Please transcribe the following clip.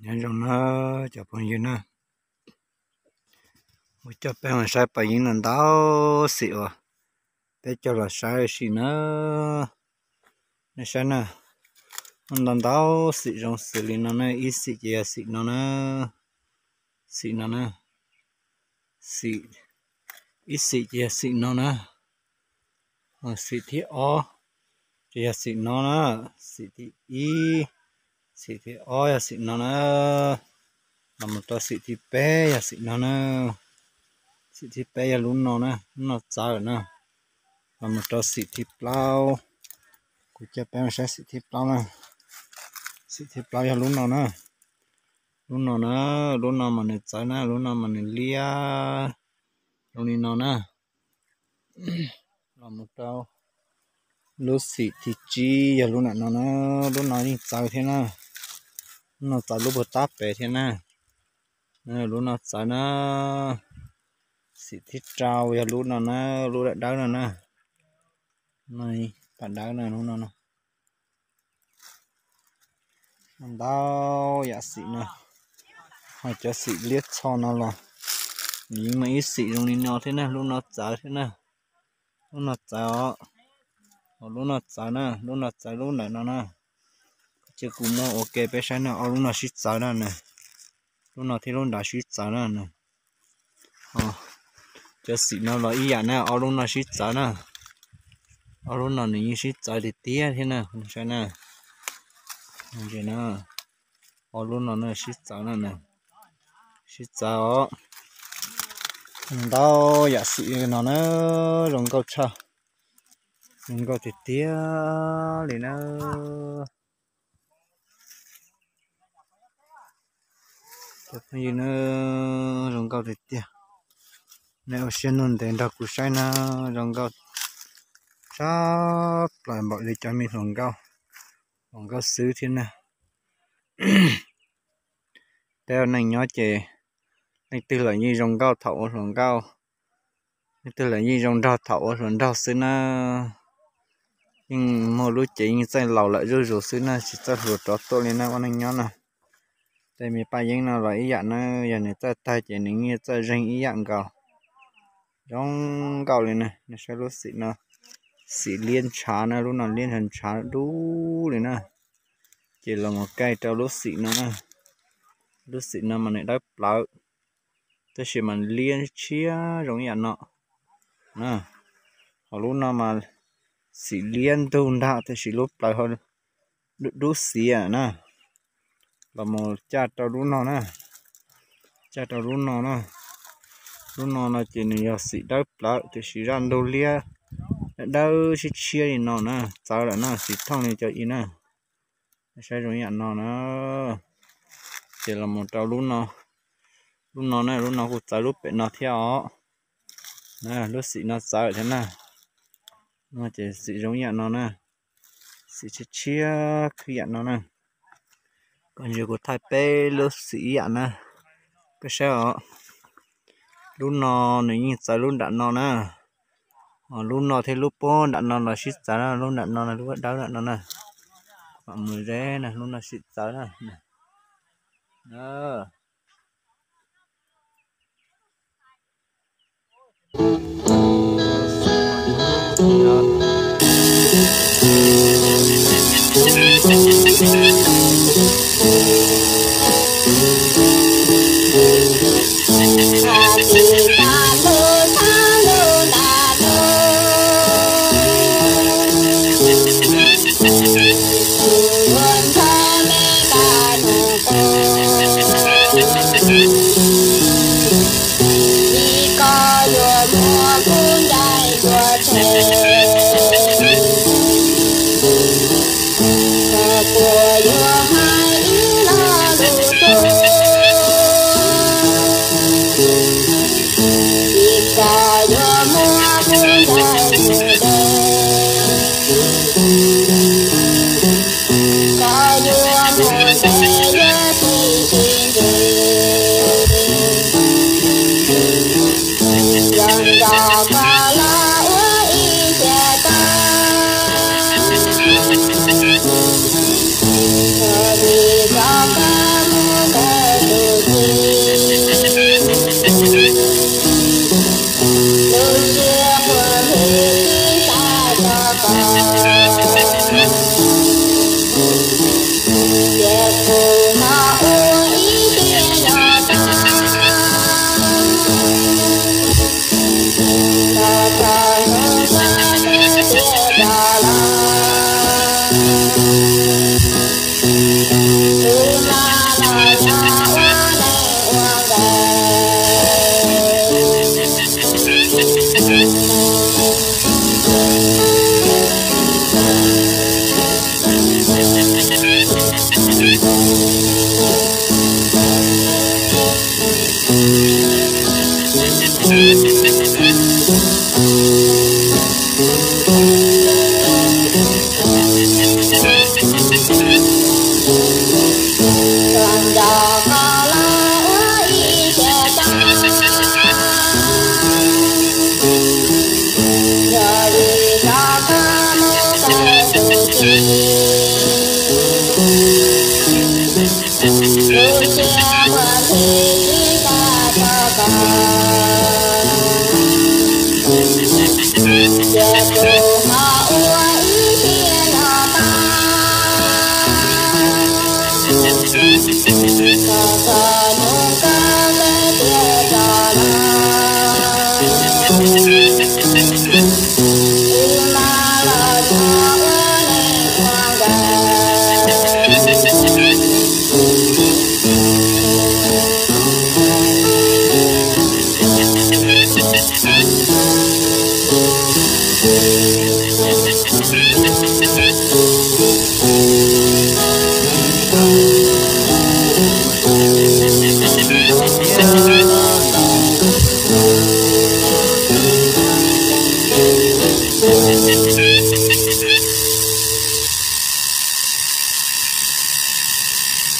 Nyob zoo na cov phooj ywg na, kuv coj peb mus saib paj yeeb no ntau xim uas peb coj los saib sim na. Nej saib na, muaj ntau ntau xim zoo xws li no na, ib xim ces yog xim no na, xim no na, xim, ib xim ces yog xim no na, xim thib ob ces yog xim no na, xim thib ib, xim thib ob yog xim no na, los mus rau xim thib peb yog xim no na, xim thib peb yog lub no na, lub no txawv na, los mus rau xim thib plaub. Kuv coj peb mus saib xim thib plaub na, xim thib plaub yog lub no na, lub no na, lub no mas nws txawv na, lub no mas nws liab zoo li no na. Los mus rau lub xim thib tsib yog lub nram no na, lub no yeej txawv thiab na, lub no txawv lub puag tab pem thiab na, lub no txawv na. Xim thib rau yog lub no na, lub dawb dawb no na, paj dawb na, lub no na. Ntau yam xim no, ho cov xim liab txho no los nws yeej muaj ib xim zoo li no thiab na, lub no txawv thiab na, lub no txawv os, lub no txawv na, lub no txawv lub ntawm no na. Ces kuv muab ua ke peb saib na, ob lub no sib txawv na, lub no thiab lub nrad sib txawv na. Cov xim no los ib yam na, ob lub no sib txawv na, ob lub no nws yeej sib txawv tiag tiag thiab na, saib na. Ob lub no sib txawv na, sib txawv os. Ntau yam xim no na, zoo nkauj tshaj, zoo nkauj tiag tiag li na. Cov phooj ywg na, zoo nkauj tiag tiag. Nej ua siab nug ntev nrog kuv saib na, zoo nkauj tshaj plaws npaum li cov me hluas nkauj, hluas nkauj xwb thiab na. Peb ua neej nyob ces leej twg los yeej zoo nkauj thaum ua hluas nkauj, leej twg los yeej zoo nraug thaum ua hluas nraug xwb na. Yeej muaj lub cev yeej txawj laus lawm zuj zus xwb na, tsis txawj hluas rov tuaj li na ua neej nyob na. Tej me paj yeeb no los ib yam na, yog nws txawj tag ces nws yeej txawj zeeg ib yam nkaus. Zoo nkauj li na, nej saib lub xim no, xim liab ntshav na, lub no liab ntshav ntshav dub li na. Ces los mus kaij rau lub xim no na, lub xim no mas nws dawb plawv, tab sis mas liab tshiab zoo ib yam no. Ho lub no mas xim liab ntug ntag tab sis lub plawv ho dub dub xiav na. Los mus caj rau lub no na, caj rau lub no na. Lub no no ces nws yog xim dawb plawv tiam sis zaj ntug liab dawb tshiab tshiab li no na, txawv lawm na, tsis thooj li cov i na. Saib zoo ib yam no na. Ces los mus rau lub no, lub no na, lub no kuj txawv lub pem no thiab os. Lub xim no txawv thiab na. Ces xim zoo ib yam no na, xim tshiab tshiab khwb yam no na. Kom ntsis kuv thaij peb lub xim ib yam na, peb saib os. Lub no nws yeej txawv lub nram no na. Lub no thiab lub puag nram no los sib txawv na, lub nram no, lub dawb nram no na. Mam mus ze na, lub no sib txawv na.